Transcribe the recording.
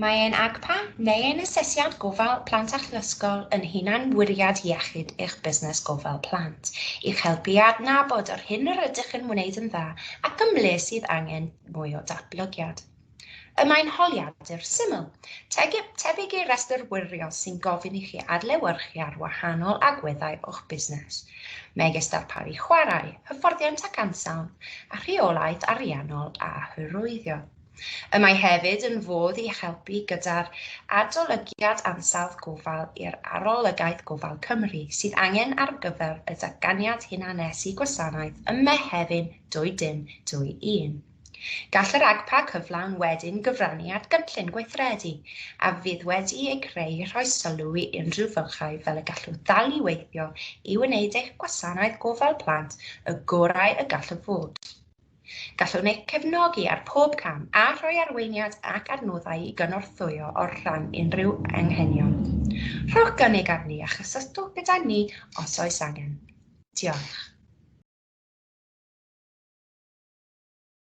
Mae ein AGPA neu ein Asesiad Gofal Plant ac Ysgol yn hunanwiriad iechyd eich busnes gofal plant, i'ch helpu i adnabod yr hyn yr ydych yn wneud yn dda ac ymhle sydd angen mwy o datblygiad. Y mae'n holiadur syml, tebyg i restr wirio sy'n gofyn i chi adlewyrchu ar wahanol agweddau o'ch busnes, megis darparu chwarae, hyfforddiant ac ansawdd, a rheolaeth ariannol a hyrwyddo. Y mae hefyd yn fodd i helpu gyda'r adolygiad ansawdd gofal i'r Arolygaeth Gofal Cymru sydd angen ar gyfer y datganiad hunanesu gwasanaeth ym Mehefin 2021. Gall yr AGPA cyflawn wedyn gyfrannu at gynllun gweithredu a fydd wedi ei creu i rhoi sylw i unrhyw fylchau fel y gallwch ddal i weithio i wneud eich gwasanaeth gofal plant y gorau y gall fod. Gallwn eich cefnogi ar pob cam a rhoi arweiniad ac adnoddau i gynorthwyo o ran unrhyw anghenion. Rhowch gynnig arni a chysylltwch gyda ni os oes angen. Diolch.